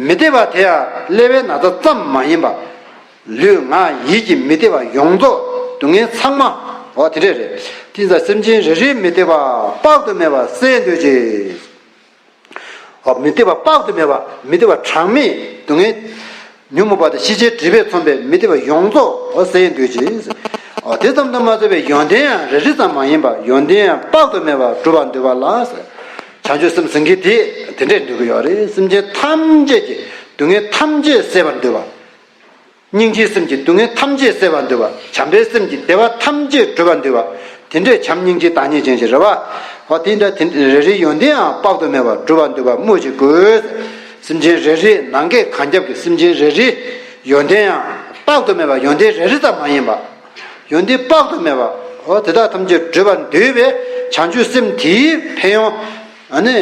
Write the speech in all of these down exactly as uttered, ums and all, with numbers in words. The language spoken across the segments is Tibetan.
མི་བདེ་བ་དེ་ཡང་བསླད་པའི་ན་ཚ་ཙམ་མ་ཡིན་པར། ལུས་ངག་ཡིད་ཀྱི་མི་བདེ་བ་ཡོངས་རྫོགས་སྡུག་བསྔལ་ཚང་མ། འོ་དེ་འདྲས་རེད། དེ་ཙང་སེམས་ཅན་རེ་རེའི་མི་བདེ་བ་དཔག་ཏུ་མེད་པ་བསལ་འདོད་ཀྱི། འོ་མི་བདེ་བ་དཔག་ཏུ་མེད་པ། མི་བདེ་བ་གྲངས་མེད། སྡུག་བསྔལ་ཉོན་མོངས་པ་དང་ཤེས་བྱའི་སྒྲིབ་པས་མཚོན་པའི་མི་བདེ་བ་ཡོངས་རྫོགས་འོ་བསལ་འདོད་ཀྱི། འོ་དེ་ཙམ་དུ་མ་ཟད་པའི་ཡོན་ཏན་ཡང་རེ་རེ་ཙམ་མ་ཡིན་པ། ཡོན་ཏན་ཡང་དཔག་ཏུ་མེད་པ་སྒྲུབ་པར་འདོད་པ་ལ། བྱང་ཆུབ་སེམས་ཟེར་མཁན་དེ་དེ་འདྲས་འདོད་ཀྱི་ཡོད་རེད། སེམས་ཅན་ཐམས་ཅད་ཀྱི་སྡུག་བསྔལ་ཐམས་ཅད་བསལ་བར་འདོད་པ། སྙིང་རྗེའི་སེམས་ཀྱིས་སྡུག་བསྔལ་ཐམས་ཅད་བསལ་བར་འདོད་པ། བྱམས་པའི་སེམས་ཀྱིས་བདེ་བ་ཐམས་ཅད་སྒྲུབ་པར་འདོད་པ། དེ་འདྲས་བྱམས་སྙིང་རྗེའི་བདག་ཉིད་ཅན་ཞིག་རེད་པ། འོ་དེ་འདྲ་དེ་རེ་རེའི་ཡོན་ཏན་ཡང་དཔག་ཏུ་མེད་པ་སྒྲུབ་པར་འདོད་པ་སྨོས་ཅི་དགོས། སེམས་ཅན་རེ་རེའི་ནམ་མཁའི་གངས་རྒྱབ་ཀྱི་སེམས་ཅན་རེ་རེའི་ཡོན་ཏན་ཡང་དཔག་ཏུ་མེད་པ། ཡོན་ཏན་རེ་རེ་ཙམ་མ་ཡིན་པ། ཡོན་ཏན་དཔག་ཏུ་མེད་པ། འོ་དེ་དག་ཐམས་ཅད་སྒྲུབ་པར་འདོད་པའི་བྱང་ཆུབ་སེམས་དེའི་ཕན་ཡོན། ཨ་ནི།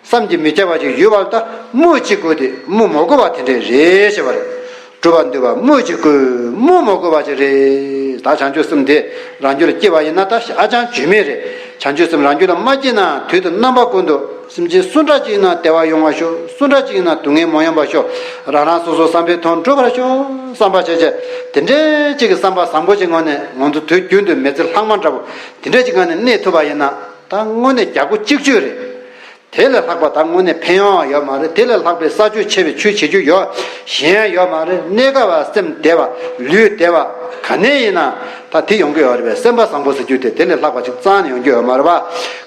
བསམ་གྱིས་མི་ཁྱབ་པ་ཅིག་ཡོད་པ་ལ་ད་སྨོས་ཅི་དགོས་ཏེ་སྨོས་མ་དགོས་པ་དེ་འདྲས་རེད་ཞེས་པ་རེད། སྒྲུབ་པར་འདོད་པ་སྨོས་ཅི་དགོས། སྨོས་མ་དགོས་པ་ཅིག་རེད། ད་བྱང་ཆུབ་སེམས་དེ་རང་རྒྱུད་ལ་སྐྱེས་པ་ཡིན་ན་ད་ཧ་ཅང་བརྗོད་མེད་རེད། བྱང་ཆུབ་སེམས་རང་རྒྱུད་ལ་མ་སྐྱེས་ན་དུས་དང་རྣམ་པ་ཀུན་ཏུ་སེམས་ཅན་སུ་འདྲ་ཅིག་ཡིན་ན་བདེ་བ་ཡོང་བར་ཤོག་སུ་འདྲ་ཅིག་ཡིན་ན་སྡུག་བསྔལ་མ་ཡོང་བར་ཤོག་རང་རང་སོ་སོའི་བསམ་པའི་དོན་འགྲུབ་པར་ཤོག་བསམ་པ་བྱས་བྱས་དེ་འདྲས་ཅིག་གི་བསམ་པ་བཟང་པོ་ཅིག་ངང་ནས་ང་ཚོ་དུས་རྒྱུན་དུ་མི་ཚེ་ལྷག་མ་འདྲ་པོ་དེ་འདྲས་ཅིག་ངང་ནས་གནས་ཐུབ་པ་ཡིན་ན་ད་དངོས་གནས་རྒྱལ་སྒོ་གཅིག་གཅོད་རེད། དེ་ལས་ལྷག་པ་ད་དངོས་གནས་ཕན་ཡོན་ཡོད་མ་རེད། དེ་ལས་ལྷག་པའི་ས་ཆོད་ཆེ་བའི་ཆོས་བྱེད་རྒྱུ་ཡོད་གཞན་ཡོད་མ་རེད། གནས་སྐབས་སེམས་བདེ་བ་ལུས་བདེ་བ་ག་ནས་ཡིན་ན་ད་དེ་ཡོང་གི་ཡོད་རེད་པས། སེམས་པ་བཟང་པོ་ཟེར་རྒྱུ་དེ་དེ་ལས་ལྷག་པ་ཅིག་རྩ་ནས་ཡོང་གི་ཡོད་མ་རེད་པ།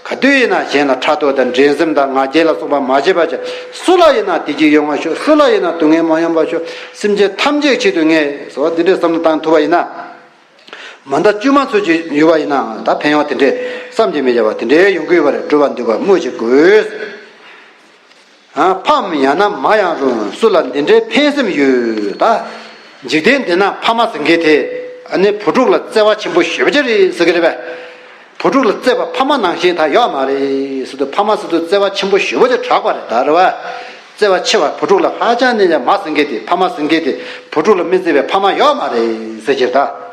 ག་དུས་ཡིན་ན་གཞན་ལ་ཕྲག་དོག་དང་འགྲན་སེམས་དང་ང་རྒྱལ་ལ་སོགས་པ་མ་བྱེད་པ་བྱས། སུ་ལ་ཡིན་ན་བདེ་སྐྱིད་ཡོང་བ་ཤོག་སུ་ལ་ཡིན་ན་སྡུག་བསྔལ་མ་ཡོང་བ་ཤོག་སེམས་ཅན་ཐམས་ཅད་ཆེད་དུ་ངས་ཟེར་བ་འདི་འདྲའི་བསམ་བློ་བཏང་ཐུབ་པ་ཡིན་ན། མ་མཐའ་དཀྱུས་མ་ཚོད་ཅིག་ཡོད་པ་ཡིན་ན་ད་ཕན་ཡོན་དེ་འདྲས་བསམ་གྱིས་མི་ཁྱབ་པ་དེ་འདྲས་ཡོང་གི་ཡོད་པ་རེད། སྒྲུབ་པར་འདོད་པ་སྨོས་ཅི་དགོས། ཨ། ཕའམ་ཡང་ན་མ་ཡང་རུང་སུ་ལ་འདི་འདྲའི་ཕན་སེམས་ཡོད། ད་འཇིག་རྟེན་འདི་ན་ཕ་མ་ཟེར་མཁན་དེ་ཨ་ནི་བུ་ཕྲུག་ལ་བརྩེ་བ་ཆེན་པོ་ཞེ་པོ་ཅིག་རེད་ཟེར་གི་རེད་པས། བུ་ཕྲུག་ལ་བརྩེ་བ་ཕ་མ་ནང་བཞིན་ད་ཡོད་མ་རེད་ཟེར་དུས་ཕ་མ་ཟེར་དུས་བརྩེ་བ་ཆེན་པོ་ཞེ་པོ་ཅིག་གྲགས་པ་རེད་ད་རེད་པ། བརྩེ་བ་ཆེ་བ་བུ་ཕྲུག་ལ་ཧ་ཅང་ནས་ཀྱང་མ་ཟེར་མཁན་དེ་ཕ་མ་ཟེར་མཁན་དེ་བུ་ཕྲུག་ལ་མི་བརྩེ་བའི་ཕ་མ་ཡོད་མ་རེད་ཟེར་གྱི་རེད་ད།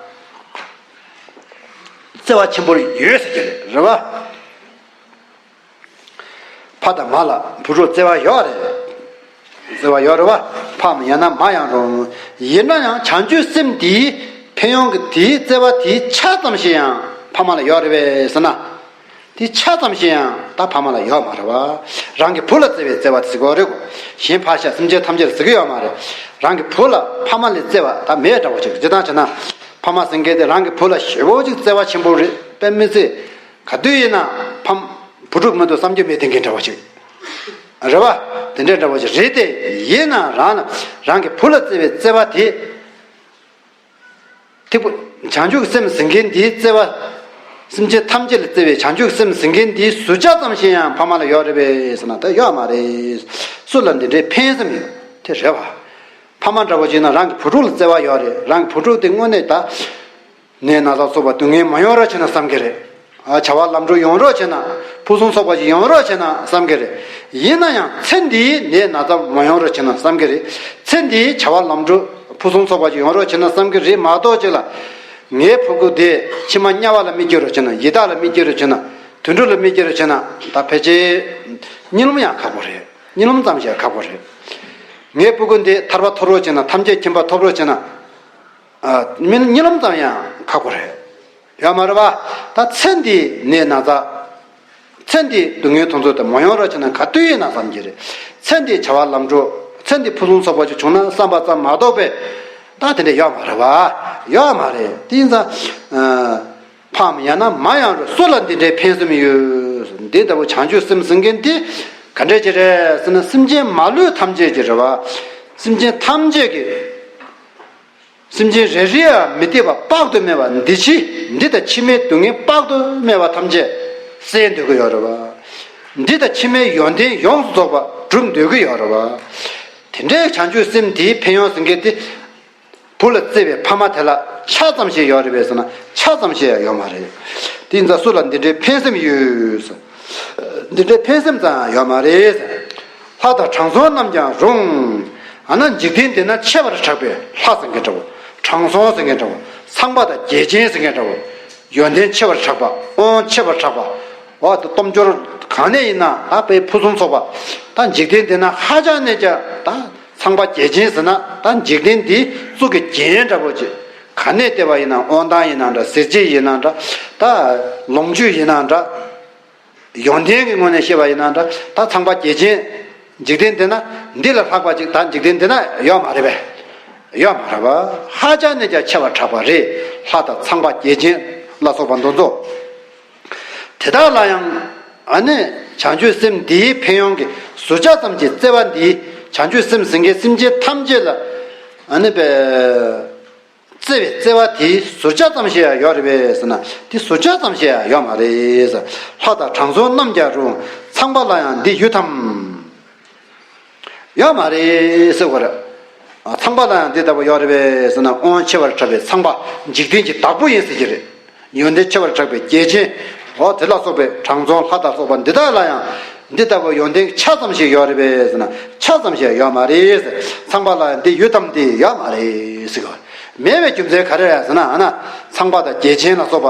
བརྩེ་བ་ཆེན་པོ་ཡོད་ཟེར་གྱི་རེད་རེད་པ། ཕ་དང་མ་ལ་བུ་ཕྲུག་བརྩེ་བ་ཡོད་རེད། བརྩེ་བ་ཡོད་རེད་པ། ཕའམ་ཡང་ན་མ་ཡང་རུང་། ཡིན་ན་ཡང་བྱང་ཆུབ་སེམས་དེའི་ཕན་ཡོན་གྱི་དེའི་བརྩེ་བ་དེའི་ཆ་ཙམ་ཞིག་ཡང་ཕ་མ་ལ་ཡོད་རེད་པས་ཟེར་ན། དེའི་ཆ་ཙམ་ཞིག་ཡང་ད་ཕ་མ་ལ་ཡོད་མ་རེད་པ། རང་གི་བུ་ལ་བརྩེ་བའི་བརྩེ་བ་དེ་ཟེར་གྱི་ཡོད་རེད་གོ། གཞན་ཕར་བཞག་སེམས་ཅན་ཐམས་ཅད་ལ་ཟེར་གྱི་ཡོད་མ་རེད། རང་གི་བུ་ལ་ཕ་མ་ལས་བརྩེ་བ་ད་མེད་འདྲ་བོ་ཅིག་སྤྱིར་བཏང་བྱས་ན། ཕ་མ་ཟེར་མཁན་དེ་རང་གི་བུ་ལ་ཞེ་པོ་ཅིག་བརྩེ་བ་ཆེན་པོ་རེད་དཔེ་མི་སྲིད། ག་དུས་ཡིན་ན་ཕམ། བུ་ཕྲུག་མི་འདུག་བསམ་རྒྱུ་མེད་དེ་འགན་འདྲ་བ་ཅིག་རེད་བ། དེ་འདྲའི་འདྲ་བ་ཅིག་རེད་དེ། ཡིན་ན་རང་ལ་རང་གི་བུ་ལ་བརྩེ་བའི་བརྩེ་བ་དེ། ཐིག་པོ། བྱང་ཆུབ་སེམས་ཟེར་མཁན་འདིའི་བརྩེ་བ། སེམས་ཅན་ཐམས་ཅད་ལ་བརྩེ་བའི་བྱང་ཆུབ་སེམས་ཟེར་མཁན་འདིའི་ཟུར་ཆ་ཙམ་ཞིག་ཡང་ཕ་མ་ལ་ཡོད་རེད་པས་ཟེར་ན་ད་ཡོད་མ་རེད། སུ་ལ་འདི་འདྲའི་ཕན་སེམས་ཡོད་དེ་རེད་བ། ཕ་མ་འདྲ་བོ་ཅིག་ན་རང་གི་བུ་ཕྲུག་ལ་བརྩེ་བ་ཡོད་རེད། རང་གི་བུ་ཕྲུག་དེ་དངོས་གནས་ད། ནད་ན་ཚ་སོགས་པ་སྡུག་བསྔལ་མ་ཡོང་རོགས་བྱེད་ན་བསམ་གྱི་རེད། ཨ། བྱ་བ་ལམ་འགྲོ་ཡོང་རོགས་བྱེད་ན། ཕུན་སུམ་ཚོགས་པ་ཞིག་ཡོང་རོགས་བྱེད་ན་བསམ་གྱི་རེད། ཡིན་ན་ཡང་ཚེ་འདིའི་ནད་ན་ཚ་མ་ཡོང་རོགས་བྱེད་ན་བསམ་གྱི་རེད། ཚེ་འདིའི་བྱ་བ་ལམ་འགྲོ་ཕུན་སུམ་ཚོགས་པ་ཞིག་ཡོང་རོགས་བྱེད་ན་བསམ་གྱི་རེད་མ་གཏོགས་ཅིག་ལ། ངའི་ཕྲུ་གུ་དེ་ཕྱི་མ་དམྱལ་བ་ལ་མི་སྐྱེ་རོགས་བྱེད་ན། ཡི་དྭགས་ལ་མི་སྐྱེ་རོགས་བྱེད་ན། དུད་འགྲོ་ལ་མི་སྐྱེ་རོགས་བྱེད་ན་ད་ཕལ་ཆེར། གཉིད་ལམ་ཡང་ཁག་པོ་རེད། གཉིད་ལམ་ཙམ་ཞིག་ཁག་པོ་རེད། ངའི་ཕྲུ་གུ་འདི་ཐར་པ་ཐོབ་རོགས་བྱེད་ན། ཐམས་ཅད་མཁྱེན་པ་ཐོབ་རོགས་བྱེད་ན། ཨ། མི་གཉིད་ལམ་ཙམ་ཡང་ཁག་པོ་རེད། ཡོད་མ་རེད་པ། ད་ཚེ་འདིའི་ནད་ན་ཚ། ཚེ་འདིའི་སྡུག་བསྔལ་དེ་ཚོ་དེ་མ་ཡོང་རོགས་བྱེད་ན་ག་དུས་ཡིན་ན་བསམ་གྱི་རེད། ཚེ་འདིའི་བྱ་བ་ལམ་འགྲོ། ཚེ་འདི་ཕུན་སུམ་ཚོགས་པ་ཅིག་བྱུང་ན་བསམ་པ་ཙམ་མ་གཏོགས་པའི། ད་དེ་འདྲ་ཡོད་མ་རེད་པ། ཡོད་མ་རེད། དེ་ཡིན་ཙང་། ཨ། ཕའམ་ཡང་ན་མ་ཡང་རུང་སུ་ལ་འདི་འདྲའི་ཕན་སེམས་ཡོད། འདི་ལྟ་བུ་བྱང་ཆུབ་སེམས་ཟེར་མཁན་འདི་ག་འདྲ་ཅིག་རེད་ཟེར་ན། སེམས་ཅན་མ་ལུས་ཐམས་ཅད་ཀྱི་རེད་པ། སེམས་ཅན་ཐམས་ཅད་ཀྱི། སེམས་ཅན་རེ་རེའི་མི་བདེ་བ་དཔག་ཏུ་མེད་པ། འདི་ཕྱི་འདི་དང་ཕྱི་མའི་སྡུག་བསྔལ་དཔག་ཏུ་མེད་པ་ཐམས་ཅད་བསལ་འདོད་ཀྱི་ཡོད་རེད་པ། འདི་དང་ཕྱི་མའི་ཡོན་ཏན་ཡོངས་སུ་རྫོགས་པ་སྒྲུབ་འདོད་ཀྱི་ཡོད་རེད་པ། དེ་འདྲའི་བྱང་ཆུབ་སེམས་དེའི་ཕན་ཡོན་ཟེར་མཁན་དེ། བུ་ལ་བརྩེ་བའི་ཕ་མ་དེ་ལ་ཆ་ཙམ་ཞིག་ཡོད་རེད་པས་ཟེར་ན་ཆ་ཙམ་ཞིག་ཡང་ཡོད་མ་རེད། དེ་ཡིན་ཙང་སུ་ལ་འདི་འདྲའི་ཕན་སེམས་ཡོད། འདི་འདྲའི་ཕན་སེམས་ཙམ་ཡང་ཡོད་མ་རེད། ལྷ་དང་དྲང་སྲོང་རྣམས་ཀྱང་རུང་། ཨ་ན་འཇིག་རྟེན་འདི་ན་ཆེ་བར་གྲགས་པའི་ལྷ་ཟེར་མཁན་འདྲ་བོ། དྲང་སྲོང་ཟེར་མཁན་འདྲ་བོ། ཚངས་པ་དང་རྒྱལ་ཆེན་ཟེར་མཁན་འདྲ་བོ། ཡོན་ཏན་ཆེ་བར་གྲགས་པ། དབང་ཆེ་བར་གྲགས་པ། འོ་དེ་སྟོབས་འབྱོར་གང་ནས་ཡིན་ན་ད་དཔེ་ཕུན་སུམ་ཚོགས་པ། ད་འཇིག་རྟེན་འདི་ན་ཧ་ཅང་ནས་ཀྱང་ད། ཚངས་པ་བརྒྱ་བྱིན་ཟེར་ན་ད་འཇིག་རྟེན་འདིའི་གཙུག་གི་རྒྱན་འདྲ་པོ་ཅིག་ག་ནས་བལྟས་པ་ཡིན་ན་དབང་ཐང་ཡིན་ན་འདྲ། གཟི་བརྗིད་ཡིན་ན་འདྲ། ད་ལོངས་སྤྱོད་ཡིན་ན་འདྲ། ཡོན་ཏན་གྱི་ངོས་ནས་བཤད་པ་ཡིན་ན་འདྲ། ད་ཚངས་པ་བརྒྱ་བྱིན་འཇིག་རྟེན་འདི་ན་འདི་ལ་ལྷག་པ་ཅིག་ད་འཇིག་རྟེན་འདི་ན་ཡོད་མ་རེད་པས། ཡོད་མ་རེད་པ། ཧ་ཅང་ནས་ཀྱང་ཆེ་བར་གྲགས་པ་རེད། ལྷ་དང་ཚངས་པ་བརྒྱ་བྱིན་ལ་སོགས་པ་འདི་ཚོ། དེ་དག་ལ་ཡང་ཨ་ནི་བྱང་ཆུབ་སེམས་འདིའི་ཕན་ཡོན་གྱི་ཟུར་ཆ་ཙམ་གྱི་བརྩེ་བ་འདིས། བྱང་ཆུབ་སེམས་ཟེར་མཁན་སེམས་ཅན་ཐམས་ཅད་ལ་ཨ་ནི་པའི་བརྩེ་བའི་བརྩེ་བ་དེའི་ཟུར་ཆ་ཙམ་ཞིག་ཡང་ཡོད་རེད་པས་ཟེར་ན། དེ་ཟུར་ཆ་ཙམ་ཞིག་ཡང་ཡོད་མ་རེད་ཟེར། ལྷ་དང་དྲང་སྲོང་རྣམས་ཀྱང་རུང་། ཚངས་པ་ལ་ཡང་འདི་ཡོད་དམ། ཡོད་མ་རེད་ཟེར་བ་རེད། ཨ། ཚངས་པ་ལ་ཡང་འདི་ལྟ་བུ་ཡོད་རེད་པས་ཟེར་ན། དབང་ཆེ་བར་གྲགས་པའི་ཚངས་པ་འཇིག་རྟེན་གྱི་བདག་པོ་ཡིན་ཟེར་གྱི་རེད། ཡོན་ཏན་ཆེ་བར་གྲགས་པའི་རྒྱལ་ཆེན། འོ་དེ་ལ་སོགས་པའི་དྲང་སྲོང་ལྷ་དང་སོགས་པ་འདི་དག་ལ་ཡང་འདི་ལྟ་བུ་ཡོན་ཏན་ཆ་ཙམ་ཞིག་ཡོད་རེད་པས་ཟེར་ན། ཆ་ཙམ་ཞིག་ཡོད་མ་རེད་ཟེར། ཚངས་པ་ལ་ཡང་འདི་ཡོད་དམ། འདི་ཡོད་མ་རེད་ཟེར་གི། མེད་པའི་རྒྱུ་མཚན་ག་རེ་རེད་ཟེར་ན། ཨ་ན་ཚངས་པ་དང་རྒྱལ་ཆེན་ལ་སོགས་པ།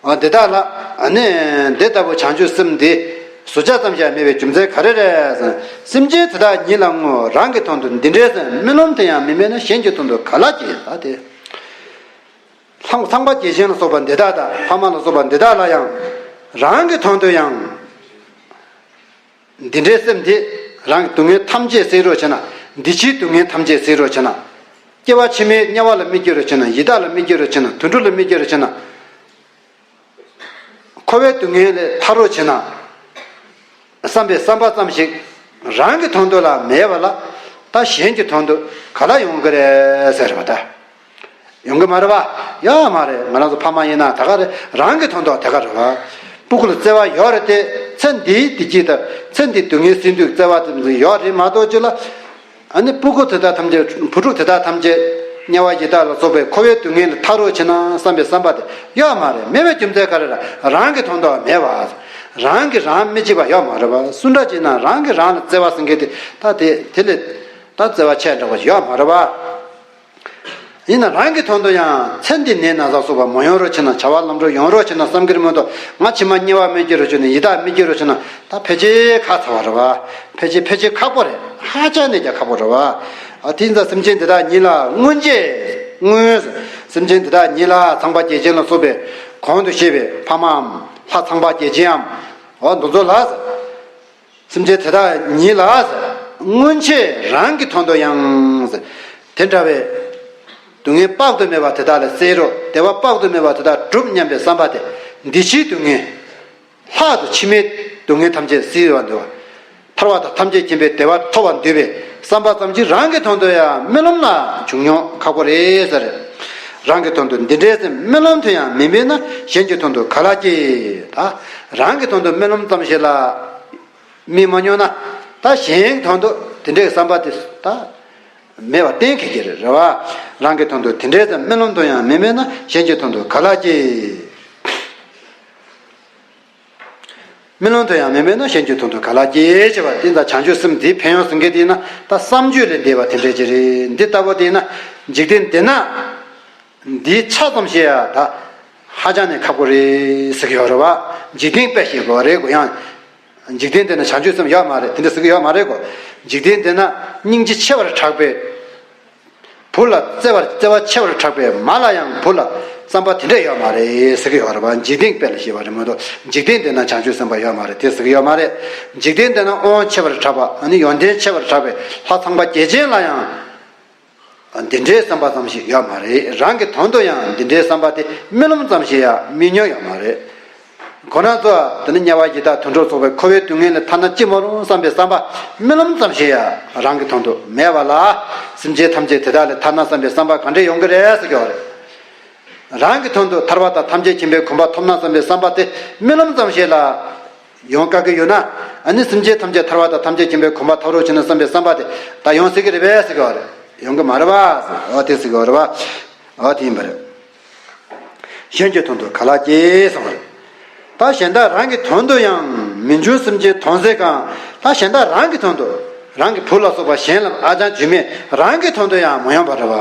འོ་འདི་དག་ལ་ཨ་ནི་འདི་ལྟ་བུ་བྱང་ཆུབ་སེམས་འདི་ཟུར་ཆ་ཙམ་ཞིག་མེད་པའི་རྒྱུ་མཚན་ག་རེ་རེད་ཟེར་ན། སེམས་ཅན་དེ་དག་ཉིད་ལ་བསྔོ། རང་གི་དོན་དུ་འདི་འདྲའི་སེམས། རྨི་ལམ་དུ་ཡང་མི་དམན་ན། གཞན་གྱི་དོན་དུ་ག་ལ་སྐྱེ། ད་དེ། ཚངས་ཚངས་པ་བརྒྱ་བྱིན་ལ་སོགས་པ་འདི་དག་དང་། ཕ་མ་ལ་སོགས་པ་འདི་དག་ལ་ཡང་། རང་གི་དོན་དུ་ཡང་། འདི་འདྲའི་སེམས་འདི། རང་གི་སྡུག་བསྔལ་ཐམས་ཅད་སེལ་རོགས་བྱས་ན། འདི་ཕྱིའི་སྡུག་བསྔལ་ཐམས་ཅད་སེལ་རོགས་བྱས་ན། སྐྱེ་བ་ཕྱི་མའི་དམྱལ་བ་ལ་མི་སྐྱེ་རོགས་བྱས་ན། ཡི་དྭགས་ལ་མི་སྐྱེ་རོགས་བྱས་ན། དུད་འགྲོ་ལ་མི་སྐྱེ་རོགས་བྱས་ན། འཁོར་བའི་སྡུག་བསྔལ་ལས་ཐར་རོགས་བྱས་ན། བསམ་པའི་བསམ་པ་ཙམ་ཞིག་རང་གི་དོན་དུ་ལ་མེད་པ་ལ། ད་གཞན་གྱི་དོན་དུ་ག་ལ་ཡོང་གི་རེད་ཟེར་བ་ད། ཡོང་གི་མ་རེད་པ། ཡོད་མ་རེད། ང་རང་ཚོ་ཕ་མ་ཡིན་ན་ད་ག་རེད། རང་གི་དོན་དུ་ད་ག་རེད་པ། སྤུ་གུ་ལ་བརྩེ་བ་ཡོད་རེད་དེ། ཚེ་འདིའི་བདེ་སྐྱིད་དང་ཚེ་འདིའི་སྡུག་བསྔལ་སེལ་འདོད་བརྩེ་བ་ཙམ་ཞིག་ཡོད་རེད་མ་གཏོགས་ཅི་ལ། ཨ་ནི་སྤུ་གུ་དེ་དག་ཐམས་ཅད། བུ་ཕྲུག་དེ་དག་ཐམས་ཅད་དམྱལ་བ་ཡི་དྭགས་ལ་སོགས་པའི་འཁོར་བའི་སྡུག་བསྔལ་ལས་ཐར་རོགས་བྱས་ན་བསམ་པའི་བསམ་པ་དེ་ཡོད་མ་རེད། མེད་པའི་རྒྱུ་མཚན་ག་རེ་རེད། རང་གི་དོན་དུ་མེད་པ། རང་གིས་རང་མི་གཅེས་པ་ཡོད་མ་རེད་པ། སུ་འདྲ་བྱས་ན་རང་གིས་རང་ལ་བརྩེ་བ་ཟེར་མཁན་དེ་ད་དེ་དེ་ལས་ད་བརྩེ་བ་ཆེ་འདྲ་བ་ཡོད་མ་རེད་པ། ཡིན་ན་རང་གི་དོན་དུ་ཡང་ཚེ་འདི་ནད་ན་ཚ་སོགས་པ་མ་ཡོང་རོགས་བྱས་ན། བྱ་བ་ལམ་འགྲོ་ཡོང་རོགས་བྱས་ན་བསམ་གྱི་རེད་མ་གཏོགས། ང་ཕྱི་མ་དམྱལ་བ་མི་སྐྱེ་རོགས་བྱས་ན། ཡི་དྭགས་མི་སྐྱེ་རོགས་བྱས་ན། ད་ཕལ་ཆེར་ཁག་ཚ་བ་རེད་པ། ཕལ་ཆེར་ཕལ་ཆེར་ཁག་པོ་རེད། ཧ་ཅང་ནས་ཀྱང་ཁག་པོ་རེད་པ། ཨ། དེ་ཡིན་ཙང་སེམས་ཅན་འདི་དག་ཉིད་ལ་བསྔོ་བྱེད། བསྔོ། སེམས་ཅན་འདི་དག་ཉིད་ལ། ཚངས་པ་བརྒྱ་བྱིན་ལ་སོགས་པའི་གོང་དུ་བཤད་པའི་ཕ་མའམ་ལྷ་ཚངས་པ་བརྒྱ་བྱིན་ནམ། འོ་འདི་ཚོ་ལ། སེམས་ཅན་དེ་དག་ཉིད་ལ་བསྔོ་བྱེད། རང་གི་དོན་དུ་ཡང་། དེ་འདྲ་བའི་སྡུག་བསྔལ་དཔག་ཏུ་མེད་པ་དེ་དག་ལས་སེལ་རོགས། བདེ་བ་དཔག་ཏུ་མེད་པ་དེ་དག་སྒྲུབ་སྙམ་པའི་བསམ་པ་དེ། འདི་ཕྱིའི་སྡུག་བསྔལ་ལྷག་ཏུ་ཕྱི་མའི་སྡུག་བསྔལ་ཐམས་ཅད་སེལ་བར་འདོད་པ། ཐར་པ་དང་ཐམས་ཅད་མཁྱེན་པའི་བདེ་བ་ཐོབ་པར་འདོད་པའི་བསམ་པ་ཙམ་གྱིས་རང་གི་དོན་དུ་ཡང་རྨི་ལམ་ལ་བྱུང་མྱོང་ཁག་པོ་རེད་ཟེར། རང་གི་དོན་དུ་འདི་འདྲའི་སེམས། རྨི་ལམ་དུ་ཡང་མི་དམན་ན། གཞན་གྱི་དོན་དུ་ག་ལ་སྐྱེ། ད་རང་གི་དོན་དུ་རྨི་ལམ་ཙམ་ཞིག་ལ་རྨི་མ་མྱོང་ན། ད་གཞན་གྱི་དོན་དུ་དེ་འདྲའི་བསམ་པ་དེ་ད་མེད་པ་གཏན་འཁེལ་གྱི་རེད། རེད་པ། རང་གི་དོན་དུ་དེ་འདྲའི་སེམས། རྨི་ལམ་དུ་ཡང་མི་དམན་ན། གཞན་གྱི་དོན་དུ་ག་ལ་སྐྱེ། རྨི་ལམ་དུ་ཡང་མི་དམན་ན། གཞན་གྱི་དོན་དུ་ག་ལ་སྐྱེ། ཅེས་པ་དེ་ད་བྱང་ཆུབ་སེམས་འདིའི་ཕན་ཡོན་ཟེར་མཁན་དེ་ཡིན་ན། ད་བསམ་བརྗོད་ལས་འདས་པ་དེ་འདྲ་ཅིག་རེད། འདི་ལྟ་བུ་དེ་ཡིན་ན་འཇིག་རྟེན་འདི་ན་འདིའི་ཆ་ཙམ་ཞིག་ཡང་ད་ཧ་ཅང་ནས་ཁག་པོ་རེད་ཟེར་གྱི་ཡོད་རེད་པ། འཇིག་རྟེན་དཔེ་བཤད་དགོས་རེད་གོ། ཡང་འཇིག་རྟེན་འདི་ན་བྱང་ཆུབ་སེམས་ཡོད་མ་རེད། དེ་འདྲ་ཟེར་གྱི་ཡོད་མ་རེད་གོ། འཇིག་རྟེན་འདི་ན་སྙིང་རྗེ་ཆེ་བར་གྲགས་པའི། བུ་ལ་བརྩེ་བར་བརྩེ་བ་ཆེ་བར་གྲགས་པའི་མ་ལ་ཡང་བུ་ལ་བསམ་པ་དེ་འདྲ་ཡོད་མ་རེད་ཟེར་གྱི་ཡོད་རེད་པ། འཇིག་རྟེན་དཔེ་ལ་བཤད་པ་རེད་མ་གཏོགས། འཇིག་རྟེན་འདི་ན་བྱང་ཆུབ་སེམས་དཔའ་ཡོད་མ་རེད་དེ་ཟེར་གྱི་ཡོད་མ་རེད། འཇིག་རྟེན་འདི་ན་དབང་ཆེ་བར་གྲགས་པ། ཨ་ནི་ཡོན་ཏན་ཆེ་བར་གྲགས་པའི་ལྷ་ཚངས་པ་བརྒྱ་བྱིན་ལ་ཡང་འདི་འདྲའི་བསམ་པ་ཙམ་ཞིག་ཡོད་མ་རེད། རང་གི་དོན་དུ་ཡང་འདི་འདྲའི་བསམ་པ་དེ་རྨི་ལམ་ཙམ་ཞིག་ཡང་རྨི་མྱོང་ཡོད་མ་རེད། ཁོ་རང་ཚོ་དེ་ནི་དམྱལ་བ་ཡི་དྭགས་དུད་འགྲོ་ཚོགས་པའི་འཁོར་བའི་སྡུག་བསྔལ་ལས་ཐར་ན་ཅི་མ་རུང་བསམ་པའི་བསམ་པ་རྨི་ལམ་ཙམ་ཞིག་ཡང་རང་གི་དོན་དུ་མེད་པ་ལ། སེམས་ཅན་ཐམས་ཅད་དེ་དག་ལས་ཐར་ན་བསམ་པའི་བསམ་པ་ག་འདྲས་ཡོང་གི་རེད་ཟེར་གྱི་ཡོད་རེད། རང་གི་དོན་དུ་ཐར་པ་དང་ཐམས་ཅད་མཁྱེན་པའི་གོ་འཕང་ཐོབ་ན་བསམ་པའི་བསམ་པ་དེ་རྨི་ལམ་ཙམ་ཞིག་ལ་ཡོང་དཀའ་གི་ཡོད་ན། ཨ་ནི་སེམས་ཅན་ཐམས་ཅད་ཐར་པ་དང་ཐམས་ཅད་མཁྱེན་པའི་གོ་འཕང་ཐོབ་རོགས་བྱེད་ན་བསམ་པའི་བསམ་པ་དེ་ད་ཡོང་སྲིད་ཀྱི་རེད་པས་ཟེར་གྱི་ཡོད་རེད། ཡོང་གི་མ་རེད་པ་ཟེར། འོ་དེ་ཟེར་གྱི་ཡོད་རེད་པ། འོ་དེ་ཡིན་པ་རེད། གཞན་གྱི་དོན་དུ་ག་ལ་སྐྱེ་གསུངས་པ་རེད། ད་གཞན་དག་རང་གི་དོན་དུ་ཡང་མི་འབྱུང་སེམས་ཅན་དོན་ཟད་གང་། ད་གཞན་དག་རང་གི་དོན་དུ། རང་གི་བུ་ལ་སོགས་པ་གཞན་ལ་ཨ་ཅང་འཇུས་མེད་རང་གི་དོན་དུ་ཡང་མ་ཡོང་བ་རེད་པ།